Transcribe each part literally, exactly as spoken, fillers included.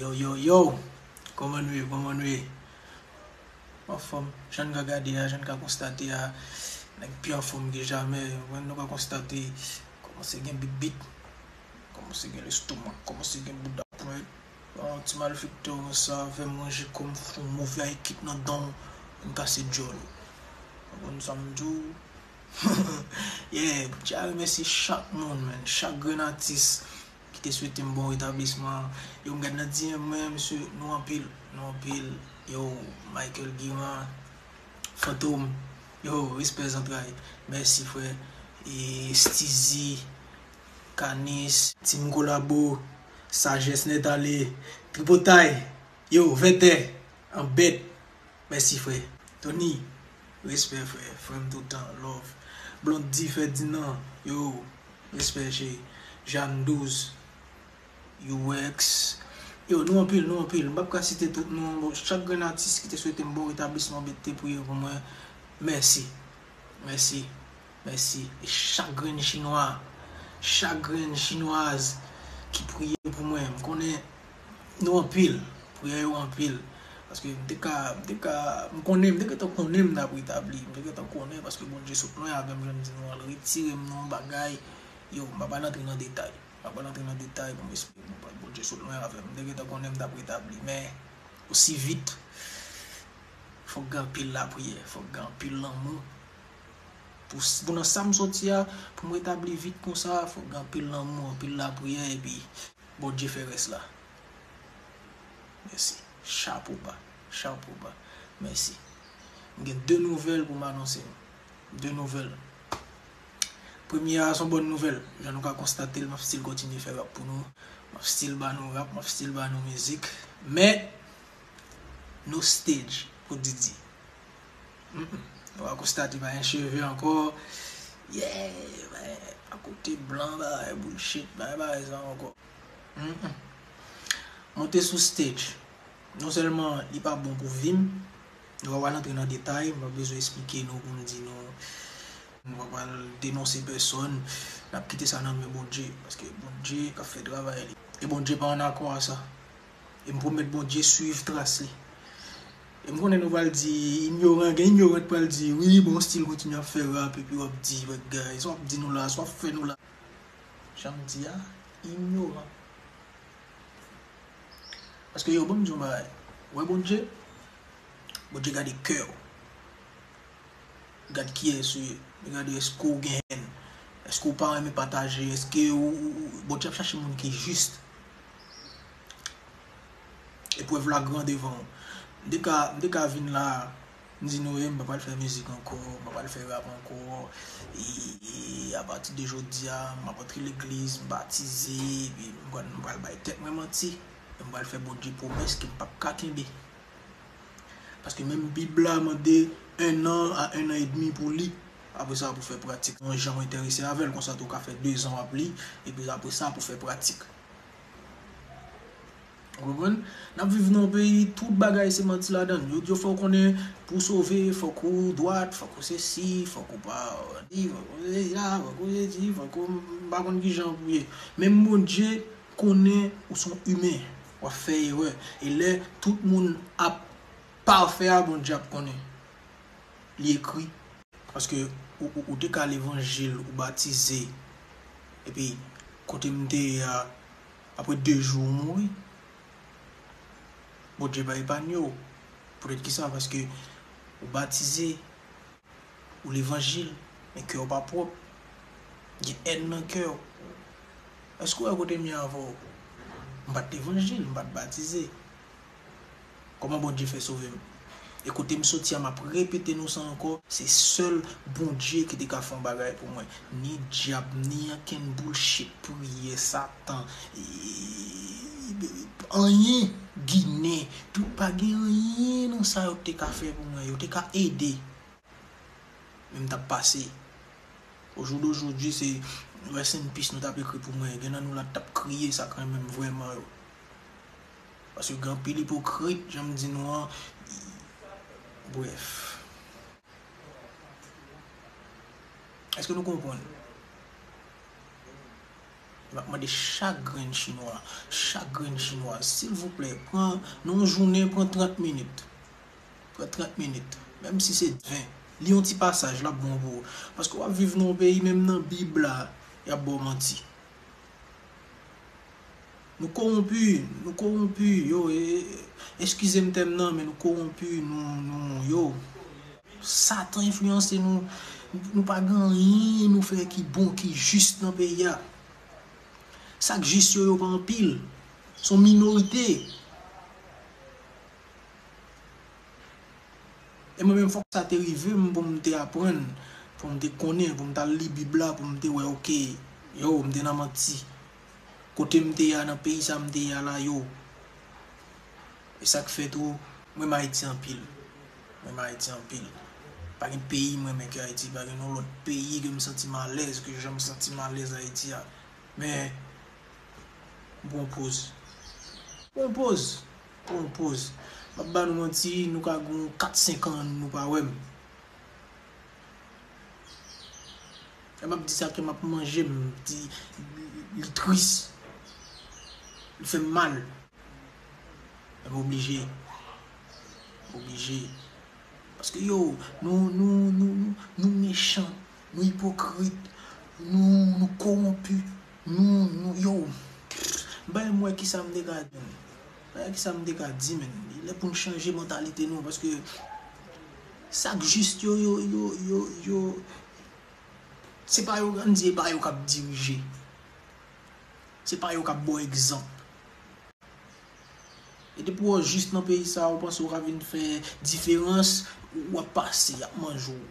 Yo, yo, yo! Kòman nou ye? Kòman nou ye? Anfòm, jan n ka gade a, jan n ka konstate a, nèg pi anfòm ke jamè. Mwen, nou ka konstate, kòmanse gen bit bit, kòmanse gen lestomak, kòmanse gen bouda pwent. Yon ti malfektè konsa, fè manje kòm fon move a ekip nan dan, m kase djòl. Ou konprann sa m di w? Yeah, m tya remèsye chak moun, man, chak grenn atis ki te swete m bon retablisman. Yo, m gad nan D M mwen, mesye, nou anpil, nou anpil. Yo, Michael Guiran, Fantom, yo, respè zantray. Mèsi, frè. E Steezy, Kanis, Team Kolabo, Sajès Nèt Ale, Tripotay, yo, Vètè, Anbèt. Mèsi, frè. Tony, respè, frè. Frè m toutan, love. Blondy Ferdinand, yo, respè, cheri. Jeanne Douze, U X. Yo, nou anpil, nou anpil. M p ap ka site tout non. Bon, chak grenn atis ki te swete m bon retablisman, ki te priye pou mwen, mèsi. Mèsi. Mèsi. E chak grenn chinwa, chak grenn chinwaz ki priye pou mwen, m konnen nou anpil. Priyè yo anpil. Paske m te ka, m te ka, m konnen, m te gentan konnen m t ap retabli. M te gentan konnen paske Bondye sot lwen avè m, jan m di nou an, l retire m nan yon bagay. Yo, m pa pral antre nan detay. M pa pral antre nan detay pou m esplike nou, Bondye sot lwen avè m. M te gentan konnen m t ap retabli. Men, osi vit, fòk gen anpil lapriyè, fòk gen anpil lanmou. Pou, pou nan sa m soti a, pou m retabli vit konsa, fòk gen anpil lanmou, anpil lapriyè, epi Bondye fè rès la. Mèsi. Chapo ba. Chapo ba. Mèsi. M gen de nouvèl pou m anonse nou. De nouvèl. Premye a, se yon bòn nouvèl. Jan nou ka konstate l, m ap still kontinye fè rap pou nou. M ap still ba nou rap, m ap still ba nou mizik. Men, no stage pou Didi. Mm, mm. Nou va konstate pa gen cheve ankò. Yeah, akote blan, bagay bullshit, bagay, bagay sa ankò. Mm, mm. Monte sou stage. Non sèlman li pa bon pou vi m, nou pa pral antre nan detay, m pa bezwen esplike nou pou m di nou, nou pa pral denonse pèsòn, n ap kite sa nan men Bondye, paske Bondye k ap fè travay li. E Bondye pa an akò a sa. E m pwomèt Bondye swiv tras li. E m konnen nou pral di, inyoran, gen inyoran k pral di, wi, bon, still kontinye ap fè rap, epi w ap di, bagay, sa w ap di nou la, sa w ap fè nou la. Jan m di a, inyoran. Paske yo, ban m di yon bagay. Ou wè Bondye? Bondye gade kè w. Gad kiyès ou ye. Li gade èske w gen hèn. Èske w pa renmen pataje. Èske ou, ou, ou, Bondye ap chache moun ki jis. Eprèv la gran devan w. M te ka, m te ka vin la, m di nou, e, m pa pral fè mizik ankò, m pa pral fè rap ankò. E, e, apati de jodi a, m ap antre legliz, m batize, epi m pral, m pral bay tèt mwen manti. E m pral fè Bondye pwomès ke m p ap ka kenbe. Paske menm Bib la mande un an a un an edmi pou li. Apre sa, pou fè pratik. Yon jan w enterese avè l, konsa tou w ka fè dezan w ap li, epi apre sa, pou fè pratik. Ou konprann? N ap viv nan yon peyi, tout bagay se manti ladan l. Yo di w fòk w konnen pou w sove, fòk ou dwat, fòk ou sesi, fòk ou pa di, fòk ou sesi la, fòk ou sesi, fòk ou, m pa konn kijan pou ye. Menm Bondye konnen ou se yon imen, w ap fè erè. E lè tout moun ap pafè a, Bondye ap konnen. Li ekri. Paske ou, ou, ou te ka levanjil, ou batize. Epi, kote m te ye a, apre de jou, ou mouri. Bondye pa epanye w. Poutèt ki sa? Paske ou batize, ou levanjil, men kè w pa pwòp. Gen hèn nan kè w. Èske w wè kote m ye avè w? M pa t levanjil, m pa t batize. Kòman Bondye fè sove m? E kote m soti a, m ap repete nou sa ankò, se sèl Bondye ki te ka fè yon bagay pou mwen. Ni dyab, ni ankenn bullshit, priyè, Satan, e, anyen, Ginen, tout, pa gen anyen nan sa yo te ka fè pou mwen. Yo te ka ede. Men m t ap pase. Au jour d'aujourd'hui, se rest in peace nou t ap ekri pou mwen. Gen nan nou la t ap kriye sa k renmen m vrèman yo. Paske gen anpil ipokrit, jan m di nou an. Brèf. Èske nou konprann? M ap mande chak grenn chinwa, chak grenn chinwa, silvouplè, pran, nan yon jounen, pran trant minit. Pran trant minit. Menm si se ven. Li yon ti pasaj, l ap bon pou ou. Paske w ap viv nan yon peyi, menm nan Bib la, y ap ba w manti. Nou kowonpi, nou kowonpi, yo, e, e, eskize m tèm nan, men nou kowonpi, nou, nou, yo. Satan enfliyanse nou, nou pa gen anyen nou fè ki bon, ki jis nan peyi a. Sa k jis yo, yo pa anpil. Se yon minorite. E mwen menm, fòk sa te rive m pou m te aprann, pou m te konnen, pou m t al li Bib la, pou m te wè, oke, yo, m te nan manti. Kote m te ye a, nan peyi sa m te ye a la, yo. E sa k fè tou, m renmen Ayiti anpil. M renmen Ayiti anpil. Pa gen peyi m renmen ke Ayiti, pa gen yon lòt peyi ke m santi m alèz, ke jan m santi m alèz Ayiti a. Men, m pran yon poz. M pran yon poz. M pran yon poz. M ap ba nou manti, nou ka gen kat, senk an, nou pa wè m. E m ap di sa ke m ap manje, m di li tris. Li fè m mal. Men m oblije. M oblije. Paske yo, nou, nou, nou, nou, nou mechan, nou ipokrit, nou, nou kowonpi, nou, nou, yo. Bay mwen kisa m te ka di. Bay kisa m te ka di, men. Li lè pou n chanje mantalite nou, paske sa k jis yo, yo, yo, yo, yo, se pa yo, ann di, e pa yo k ap dirije. Se pa yo k ap ba w egzanp. E depi w jis nan peyi sa, ou panse w ka vin fè diferans, w ap pase, y ap manje w.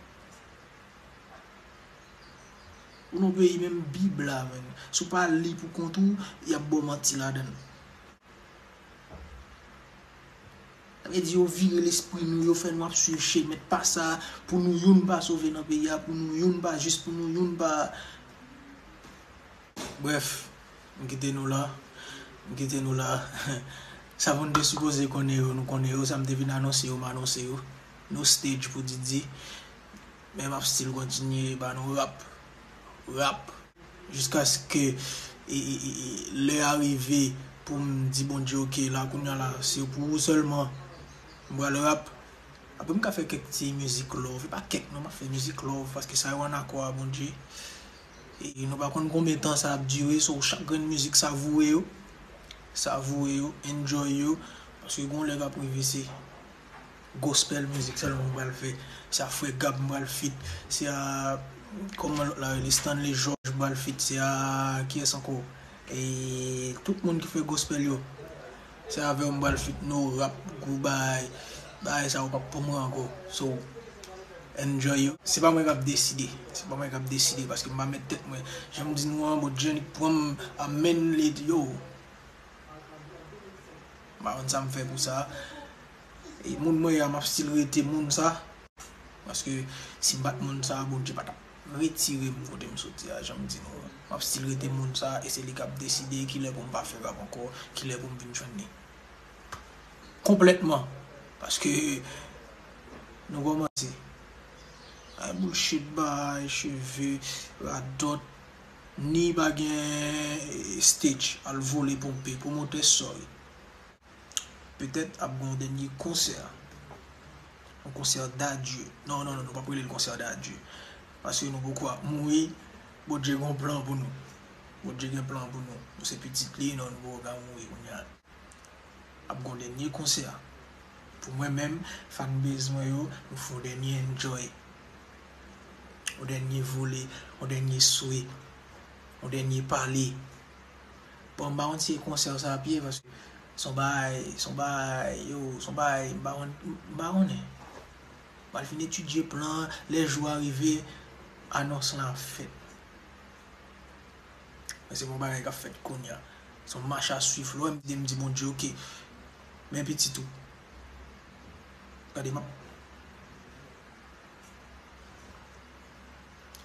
Ou nan peyi menm Bib la, menm. Si w pa li pou kont ou, y ap ba w manti ladan l. Sa vle di yo vire lespri nou, yo fè nou ap swiv chemen pa sa, pou nou youn pa sove nan peyi a, pou nou youn pa jis, pou nou youn pa. Brèf, m kite nou la. M kite nou la. Sa pou n te sipoze konnen yo, nou konnen yo. Sa m te vin anonse yo, m anonse yo. No stage pou Didi. Men m ap still kontinye ba nou rap. Rap. Jiskaske e, e, e, e, lè a rive pou m di Bondye, oke, la, kounye a la, se pou ou sèlman. M pral rap. Apre, m ka fè kèk ti mizik love. E pa kèk, non, m ap fè mizik love, paske sa yo an akò a Bondye. E nou pa konn konbyen tan sa ap dire, so chak grenn mizik, savoure yo. Savoure yo, enjoy yo. Paske gon lè k ap rive, se gospel mizik sèlman m pral fè. Se a Frè Gab m pral feat. Se a, kòman lòt la rele, Stanley George m pral feat. Se a, kiyès ankò? E tout moun ki fè gospel yo. Se avè w m pral feat, no rap, gwo bagay. Bagay sa yo p ap pou mwen ankò. So, enjoy yo. Se pa mwen k ap deside. Se pa mwen k ap deside, paske m pa mèt tèt mwen. Jan m di nou an, Bondye annik pran m, amèn, li di yo. M pa konn sa m fè pou sa. E moun mwen ye a, m ap still rete moun sa. Paske si m pa t moun sa, Bondye pa t ap retire m kote m soti a, jan m di nou an. M ap still rete moun sa, e se li k ap deside kilè pou m pa fè rap ankò, kilè pou m vin jwenn li. Konplètman. Paske nou kòmanse. Ay bullshit, bay cheve, radòt, ni pa gen stage, al vole ponpe, pwomotè, sorry. Petèt ap gen yon dènye konsè. Yon konsè d'adieu. Non, non, non, nou p ap rele l konsè d'adieu. Paske nou poko ap mouri. Bondye gen yon plan pou nou. Bondye gen plan pou nou. Nou se pitit li, non, nou poko ka mouri kounye a. Ap gen yon dènye konsè. Pou mwen menm, fanbase mwen yo, nou fè yon dènye enjoy. Yon dènye vole, yon dènye swe, yon dènye pale. Bon, m pa konn si e konsè sa ap ye, paske se yon bagay, se yon bagay, yo, se yon bagay, m pa konn, m pa konnen. M pral fin etidye plan an, lè jou a rive, anons lan ap fèt. Men se pa yon bagay k ap fèt kounye a. Se yon mach a swiv, lè w wè m di, m di Bondye, oke, men pitit ou. Gade, m ap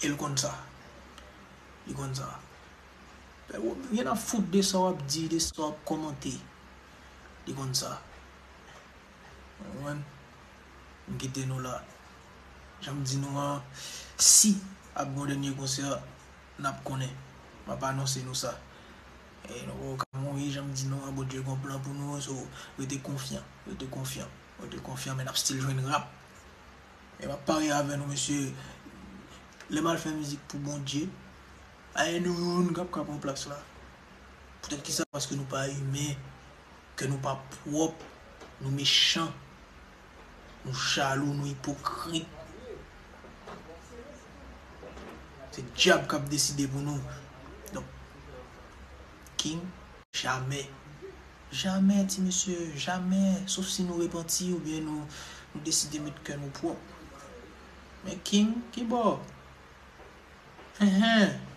E l konn sa. Li konn sa. Ryen ap fout de sa w ap di, de sa w ap kòmante. Li konn sa. Ou konprann? M kite nou la. Jan m di nou an, si ap gen yon dènye konsè, n ap konnen. M ap anonse nou sa. E nou poko ka mouri, jan m di nou an, Bondye gon plan pou nou, so rete konfyan, rete konfyan, rete konfyan, men n ap still jwenn rap. E m ap parye avè nou, mesye, lè m al fè mizik pou Bondye, pa gen nou youn k ap ka pran plas la. Poutèt kisa? Paske nou pa imen, kè nou pa pwòp, nou mechan, nou jalou, nou ipokrit. Se dyab k ap deside pou nou. Donk, King, jamè. Jamè, ti mesye, jamè. Sof si nou repanti oubyen nou, nou deside met kè nou pwòp. Men King, ki bò? Hen, hen.